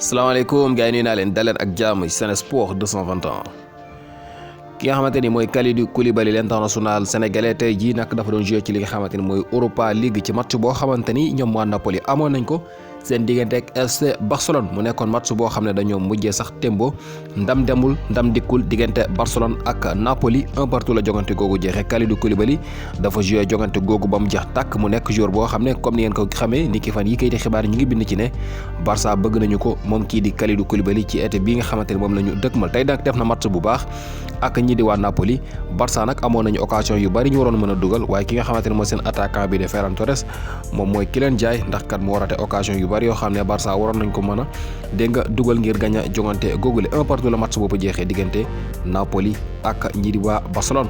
salaamaaleykum gars yi nuyu naa leen daleen ak jàmm ci Sen Sport 221 ki nga xamante ni mooy Kalidou Koulibaly l'international sénégalais tey jii nag dafa doon joué ci li nga xamante ni mooy Europa League ci match boo xamante ni ñoom waa Napoli amoon nañ ko seen diggante ak FC Barcelone mu nekkoon match boo xam ne dañoo mujjee sax tembo ndam demul ndam dikkul diggante Barcelone ak Napoli 1-1 la jogante googu jeexee Kalidou Koulibaly dafa joué jogante googu ba mu jeex tàkk mu nekk joueur boo xam ne comme ni ngeen ko xamee ni ki fan yi kayiti xibaar ñu ngi bind ci ne Barça bëgg nañu ko moom kii di Kalidou Koulibaly ci été bi nga xamante ni moom la ñu dëkkmal tey nag def na match bu baax ak ñi di waa Napoli Barça nag amoon nañu occasion yu bari ñu waroon mën a dugal waaye ki nga xamante ni mooy seen attaquant bi de Ferran Torres moom mooy ki leen jaay ndax kat moo rate occasion yu bari yoo xam ne Barça waroon nañ ko mën a dégg nga dugal ngir gañ a jongante googule 1-1 la match boobu jeexee diggante Napoli ak ñi di waa Barcelone.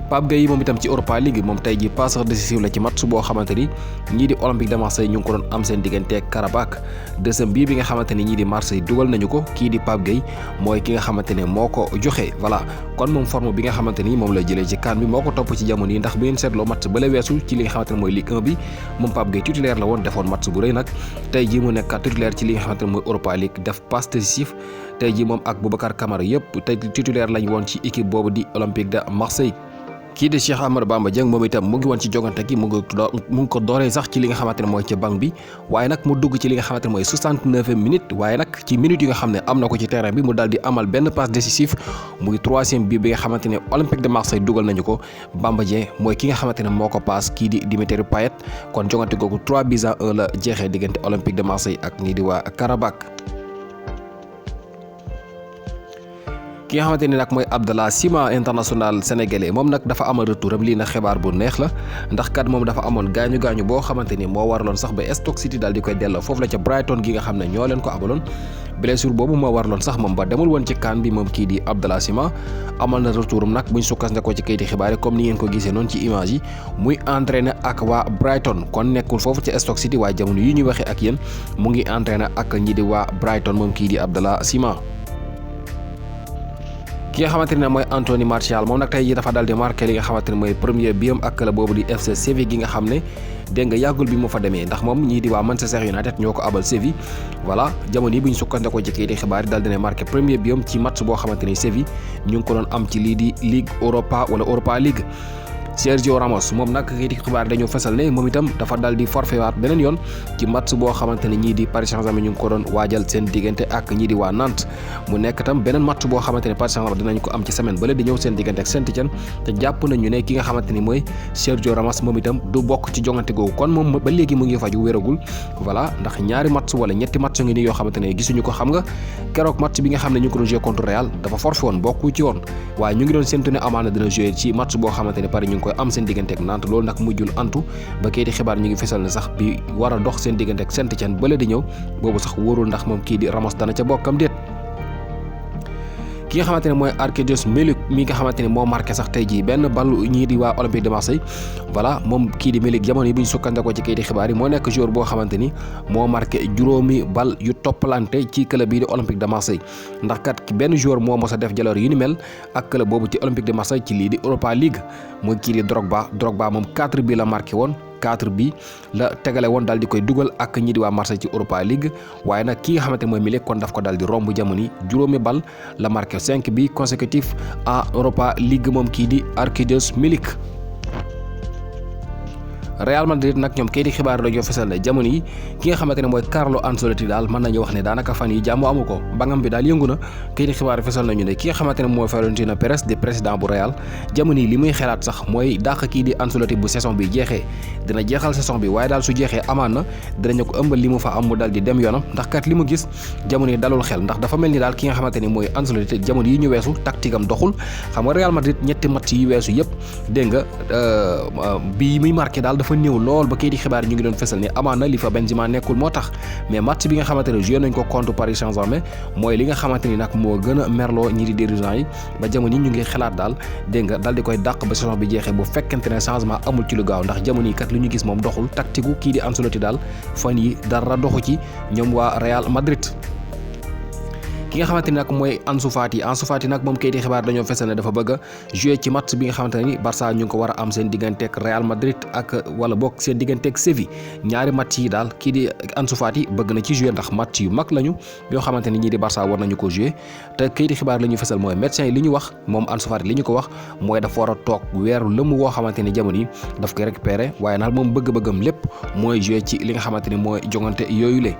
Pape Gueye moom itam ci Europa League moom tey ji passeur décisif la ci match boo xamante ni ñii di Olympique de Marseille ñu ngi ko doon am seen diggante ak Karabakh deuxième bii bi nga xamante ni ñii di Marseille dugal nañu ko kii di Pape Gueye mooy ki nga xamante ne moo ko joxe voilà kon moom forme bi nga xamante ni moom la jëlee ci CAN bi moo ko topp ci jamono yi ndax bi ngeen seetloo match ba la weesu ci li nga xamante ne mooy Ligue 1 bi moom Pape Gueye titulaire la woon defoon match bu rëy nag tey ji mu nekk titulaire ci li nga xamante ne mooy Europa League def passe décisif tey ji moom ak Boubacar Kamara yëpp tey titulaire lañ woon ci équipe boobu di Olympique de Marseille. kii di Cheikh Amadou Bamba Dieng moom itam mu ngi woon ci jogante gi mu ngi ko dooree sax ci li nga xamante ne mooy ci banc bi waaye nag mu dugg ci li nga xamante ne mooy 69e minute waaye nag ci minutes yi nga xam ne am na ko ci terrain bi mu daal di amal benn passe décisif muy troisième bi nga xamante ne Olympique de Marseille dugal nañu ko Bamba Dieng mooy ki nga xamante ne moo ko passe kii di Dimitri Payet kon jogante googu 3-1 la jeexee diggante Olympique de Marseille ak ñii di waa Karabakh. ki nga xamante ni nag mooy Abdallah Sima international sénégalais moom nag dafa amal retouram lii nag xibaar bu neex la ndax kat moom dafa amoon gaañu boo xamante ni moo waraloon sax ba Stoke City daal di koy delloo foofu la ca Brighton gi nga xam ne ñoo leen ko abaloon blessure boobu moo waraloon sax moom ba demul woon ci CAN bi moom kii di Abdallah Sima amal na retouram nag buñ sukkandikoo ci kayiti xibaar yi comme ni ngeen ko gisee noonu ci image yi muy entraîné ak waa Brighton kon nekkul foofu ci Stoke City waaye jamono yi ñuy waxee ak yéen mu ngi entraîné ak ñi di waa Brighton moom kii di Abdallah Sima. ki nga xamante ne mooy Anthony Martial moom nag tey jii dafa daal di marqué li nga xamante ne mooy premier biam ak club boobu di FC Séville gi nga xam ne dégg nga yàggul bi mu fa demee ndax moom ñii di waa Manchester United ñoo ko abal Séville voilà jamono yi bu ñu sukkandikoo ci kii di xibaar yi daal dina marqué premier biam ci match boo xamante ni Séville ñu ngi ko doon am ci lii di Ligue Europa wala Europa League. Sergio Ramos moom nag kii di xibaar dañoo fesal ne moom itam dafa dal di forfait waat beneen yoon ci match boo xamante ne ñii di Paris Saint-Germain ñu ngi ko doon waajal seen diggante ak ñii di waa Nantes mu nekk tam beneen match boo xamante ne Paris Saint-Germain dinañ ko am ci semaine bële di ñëw seen diggante ak Saint-Étienne te jàpp nañu ne ki nga xamante ni mooy Sergio Ramos moom itam du bokk ci jongante googu kon moom ba léegi mu ngi faju wéragul voilà ndax ñaari match wala ñetti match ngi nii yoo xamante ne gisuñu ko xam nga keroog match bi nga xam ne ñu ngi ko doon joué contre Real dafa forfait woon bokku ci woon waaye ñu ngi doon séntu ne amaana dina joué ci match boo xamante ne Paris ñu ngi koy am seen diggante ak Nantes loolu nag mujjul antu ba kii di xibaar ñu ngi fesal ne sax bi war a dox seen diggante ak Saint-Étienne bële di ñëw boobu sax wóorul ndax moom kii di Ramos dana ca bokkam déet. ki nga xamante ne mooy Arkadiusz Milik mi nga xamante ne moo marqué sax tey jii benn bal ñii di waa Olympique de Marseille voilà moom kii di Milik jamono yi bu ñu sukkandikoo ci kii di xibaar yi moo nekk joueur boo xamante ni moo marqué juróomi bal yu toppalante ci club bii di Olympique de Marseille ndax kat benn joueur moo mos a def jaloor yu ni mel ak club boobu ci Olympique de Marseille ci lii di Europa League mooy kii di Drogba moom 4 bi la marqué woon 4 bi la tegale woon daal di koy dugal ak ñi di waa Marseille ci Europa League waaye nag ki nga xamante ne mooy Milik kon daf ko daal di romb jamono yi juróomi bal la marqué 5 bi consécutif en Europa League moom kii di Arkadiusz Milik. Real Madrid nag ñoom kay di xibaar dañoo fesal ne jamono yi ki nga xamante ne mooy Carlo Ancelotti daal mën nañu wax ne daanaka fan yi jàmm amu ko bangam bi daal yëngu na kay di xibaar fesal nañu ne ki nga xamante ne mooy Florentino Pérez di président bu Real jamono yi li muy xelaat sax mooy dàq kii di Ancelotti bu saison bi jeexee dina jeexal saison bi waaye daal su jeexee amaan na dinañu ko ëmbal li mu fa am mu daal di dem yoonam ndax kat li mu gis jamono yi dalul xel ndax dafa mel ni daal ki nga xamante ni mooy Ancelotti jamono yi ñu weesu tactique am doxul xam nga Real Madrid ñetti match yi weesu yëpp dégg nga bi muy marqué daal dafa néew lool ba kii di xibaar ñu ngi doon fesal ni amaan na li fa Benzema nekkul moo tax mais match bi nga xamante ne joué nañ ko contre Paris Saint-Germain mooy li nga xamante ni nag moo gën a merloo ñi di dirigeants yi ba jamono yi ñu ngi xalaat daal dégg nga daal di koy dàq ba saison bi jeexee bu fekkente ne changement amul ci lu gaaw ndax jamono yi kat lu ñu gis moom doxul tactique kii di Ancelotti daal fan yi dara doxu ci ñoom waa Real Madrid. ki nga xamante ni nag mooy Ansu Fati nag moom kayiti xibaar dañoo fesal ne dafa bëgg a jouer ci match bi nga xamante ne ni Barça ñu ngi ko war a am seen digganteeg Real Madrid ak wala bokk seen digganteeg Séville ñaari match yi daal kii di Ansu Fati bëgg na ci jouer ndax match yu mag lañu yoo xamante ni ñii di Barça war nañu ko jouer te kayiti xibaar la ñuy fesal mooy médecin yi li ñu wax moom Ansu Fati li ñu ko wax mooy dafa war a toog weeru lëmm woo xamante ni jamono yi daf koy récupérer waaye naal moom bëgg-bëggam lépp mooy jouer ci li nga xamante ni mooy jongante yooyu le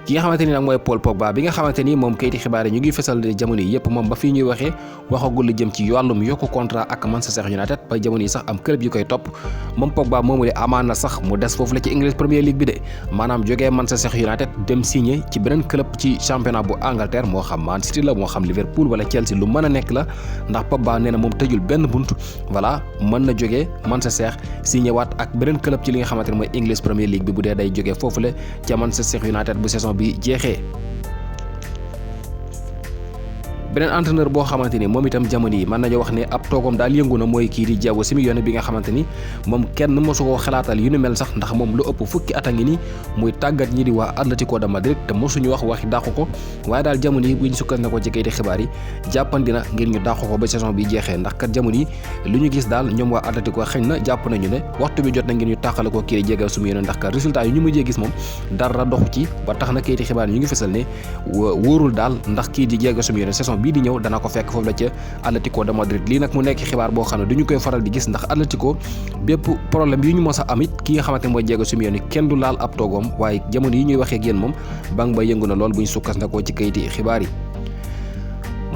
ki nga xamante ni nag mooy Paul Pogba bi nga xamante ni moom kayiti xibaar yi ñu ngi fesal jamono yi yëpp moom ba fii ñuy waxee waxagul lu jëm ci wàllum yokku contrat ak Manchester United ba jamono yi sax am club yu koy topp moom Pogba moomu de amaan na sax mu des foofu la ci English Premier League bi de maanaam jógee Manchester United dem signé ci beneen club ci championnat bu Angleterre moo xam Man City la moo xam Liverpool wala Chelsea lu mën a nekk la ndax Pogba nee na moom tëjul benn bunt voilà mën na jógee Manchester signé waat ak beneen club ci li nga xamante ni mooy English Premier League bi bu dee day jógee foofu la ca Manchester United bu saison bi jeexee. beneen entraîneur boo xamante ni moom itam jamono yi mën nañoo wax ne ab toogam daal yëngu na mooy kii di Diego Simeone bi nga xamante ni moom kenn mosu koo xalaatal yu ni mel sax ndax moom lu ëpp fukki at a ngi nii muy tàggat ñi di waa Atlético de Madrid te mosuñu wax dàqu ko waaye daal jamono yi bu ñu sukkandikoo ci kayiti xibaar yi jàppandi na ngir ñu dàqu ko ba saison bi jeexee ndax kat jamono yi lu ñu gis daal ñoom waa Atlético xëy na jàpp nañu ne waxtu bi jot na ngir ñu tàqale ko kii di Diego Simeone ndax kat résultat yi ñu mujjee gis moom dara doxu ci ba tax na kayiti xibaar yi ñu ngi fësal ne wóorul daal ndax kii di Diego Simeone saison bii di ñëw dana ko fekk foofu la ca Atlético de Madrid lii nag mu nekk xibaar boo xam ne duñu koy faral di gis ndax Atlético bépp problème yi ñu mos a am it ki nga xamante ne mooy Diego Simeone kenn du laal ab toogoom waaye jamono yi ñuy waxee ak yéen moom bang ba yëngu na lool bu ñu sukkandikoo ci kayiti xibaar yi.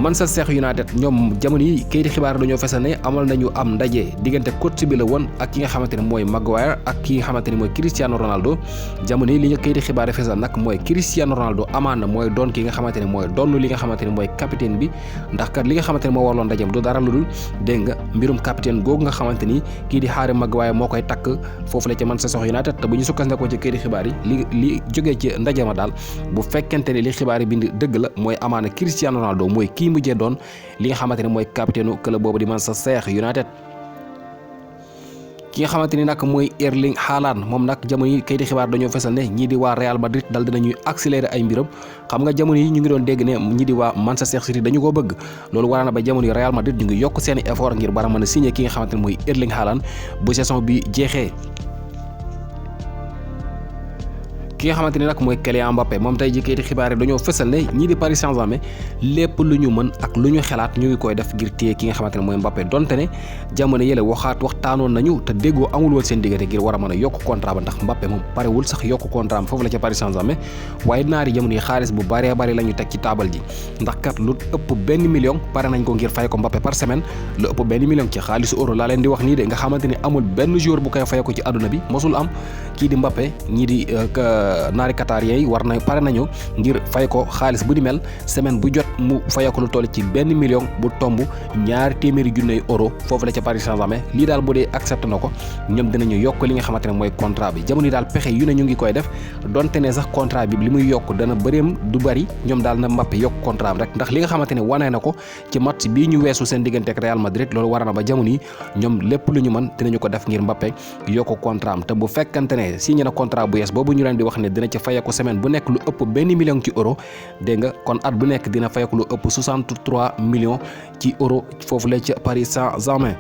Manchester United ñoom jamono yi kayiti xibaar dañoo fesal ne amal nañu am ndaje diggante coach bi la woon ak ki nga xamante ne mooy Maguire ak ki nga xamante ne mooy Cristiano Ronaldo jamono yi li ñu kayiti xibaar yi fesal nag mooy Cristiano Ronaldo amaan na mooy doon ki nga xamante ne mooy doon li nga xamante ne mooy capitaine bi ndax kat li nga xamante ne moo warloon ndajeem du dara lu dul dégg nga mbirum capitaine googu nga xamante ni kii di Harry Maguire moo koy takk foofu la ca Manchester United te bu ñu sukkandikoo ci kayiti xibaar yi li jógee ci ndaje ma daal bu fekkente ne li xibaar yi bind dëgg la mooy amaana Cristiano Ronaldo mooy kii mujjee doon li nga xamante ne mooy capitaine club boobu di Manchester United. ki nga xamante ni nag mooy Erling Haaland moom nag jamono yi kayiti xibaar dañoo fesal ne ñii di waa Real Madrid dal dinañuy accélérer ay mbiram xam nga jamono yi ñu ngi doon dégg ne ñii di waa Manchester City dañu ko bëgg loolu waral na ba jamono yi Real Madrid ñu ngi yokk seeni effort ngir bara mën a signé ki nga xamante ne mooy Erling Haaland bu saison bi jeexee. ki nga xamante ni nag mooy Kylian Mbappé moom tey ji kayiti xibaar yi dañoo fësal ne ñii di Paris Saint-Germain lépp lu ñu mën ak lu ñu xalaat ñu ngi koy def ngir téye ki nga xamante ne mooy Mbappé donte ne jamono yële waxtaanoon nañu te déggoo amul woon seen diggante ngir war a mën a yokk contrat ba ndax Mbappé moom parewul sax yokk contrat foofu la ca Paris Saint-Germain waaye naari jamono yi xaalis bu bëree bëri la ñu teg ci taabal ji ndax kat lu ëpp benn million pare nañ ko ngir fay ko Mbappé par semaine lu ëpp benn million ci xaalisu euro laa leen di wax nii de nga xamante ni amul benn joueur bu koy fay ko ci àdduna bi mosul am kii di Mbappé ñii di naari qatarien yi war na pare nañu ngir fay ko xaalis bu di mel semaine bu jot mu fay ko lu toll ci benn million bu tomb 200 000 euro foofu la ca Paris Saint-Germain lii daal bu dee accepté na ko ñoom dinañu yokk li nga xamante ne mooy contrat bi jamono yi daal pexe yu ne ñu ngi koy def donte ne sax contrat bi li muy yokk dana bëreem du bëri ñoom daal na Mbappé yokk contrat rek ndax li nga xamante ne wanee na ko ci match bii ñu weesu seen diggante ak Real Madrid loolu war na ba jamono yi ñoom lépp lu ñu mën dinañu ko def ngir Mbappé yokk contrat am te bu fekkante ne signé na contrat bu yees boobu ñu leen di wax ne dina ci fayeeku semaine bu nekk lu ëpp benn million ci euro dégg nga kon at bu nekk dina fayeeku lu ëpp 63 millions ci euro foofu la ca Paris Saint-Germain